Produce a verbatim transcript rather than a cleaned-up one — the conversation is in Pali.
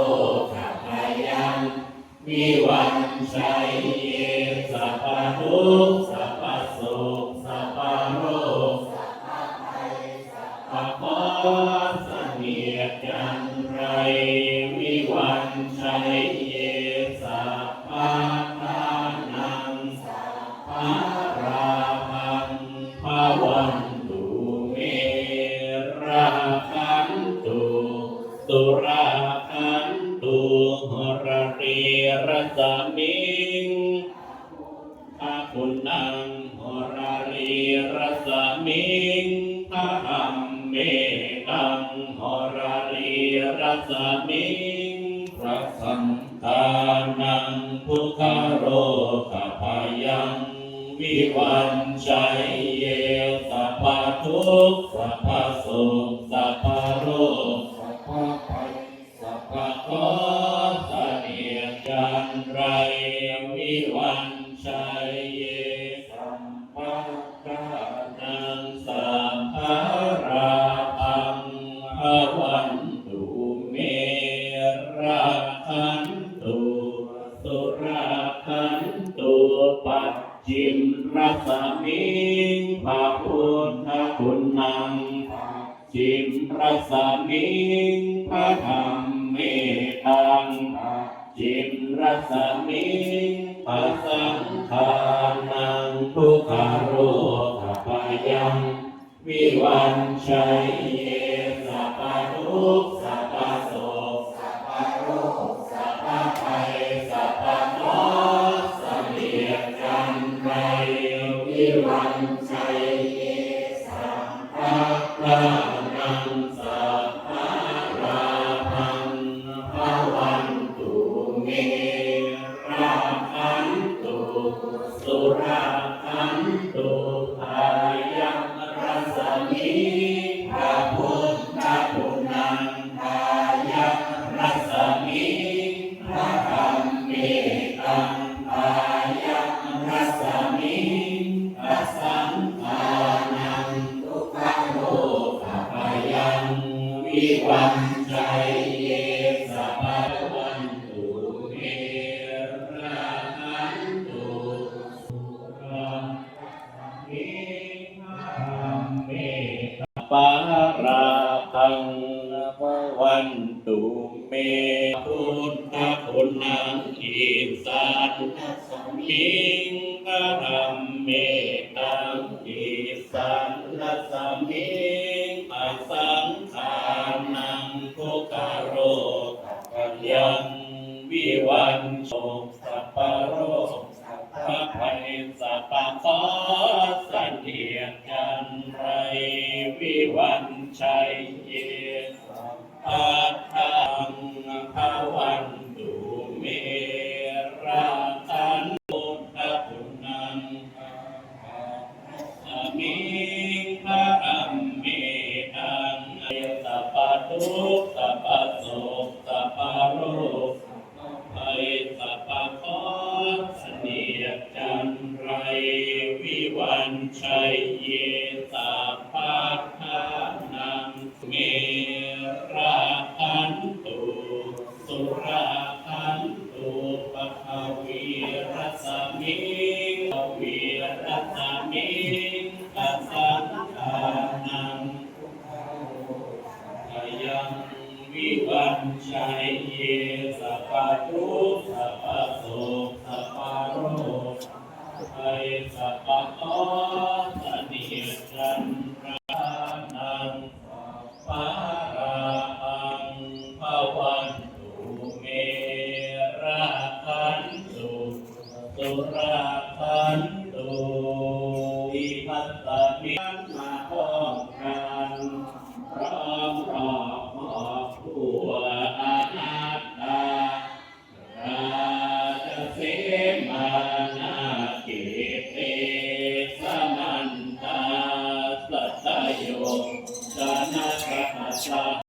sabbadukkhadokabhayaṃ vivañjaye, sabbadukkha sabbasoka sabbaroga sabbakeṇe จันไร vivañjaye, sabbadhanaṃ sabbalābhaṃ bhavantu me, rakkhantu surakkhantu, horarirasmiṃ guṇaṃ, horarirasmiṃ dhammetaṃ, horarirasmiṃ saṅghānaṃ dukkharogabhayaṃ vivañjaye, sabbadukkha sabbasoka sabbaroga sabbabhaya sabbakeṇe จันไร vivañjaye, sabbadhanaṃ sabbalābhaṃ bhavantu me, rakkhantu surakkhantu, pacchimarasmiṃ buddhaguṇaṃ, pacchimarasmiṃ dhammetaṃ, pacchimarasmiṃ saṅghānaṃ dukkharogabhayaṃ vivañjaye, sabbadukkha sabbasoka sabbaroga sabbabhaya sabbakeṇe จันไร vivañjaye, sabbadhanaṃ sabbalābhaṃ bhavantu me, rakkhantu surakkhantu, khayaṃrasmiṃ buddhaguṇaṃ, khayaṃrasmiṃ dhammetaṃ, khayaṃrasmiṃ saṅghānaṃ dukkharogabhayaṃ vivañjaye, sabbadukkha bhavantu me, rakkhantu surakkhantu, dhammetaṃ, khayaṃrasmiṃ sabbadhanaṃ sabbalābhaṃ bhavantu me, buddhaguṇaṃ, issararasmiṃ dhammetaṃ, issararasmiṃ saṅghānaṃ dukkharogabhayaṃ vivañjaye, sabbaroga sabbabhaya sabbakeṇe จันไร vivañjaye, sabbadhanaṃ bhavantu me, rakkhantu buddhaguṇaṃ, khayaṃrasmiṃ dhammetaṃ, sabbadukkha sabbasoka sabba Sabbītiyo vivajjantu, sabbadukkha sabbasoka sabbaroga sabbaabhaya sabba ānantarāyaṃ bhavantu me. Rakkhantu surakkhantu. Ipasami มาป้องกัน พร้อมรอบครอบครัวอนัตตา Rājasemānākhette samantā satayojanapatha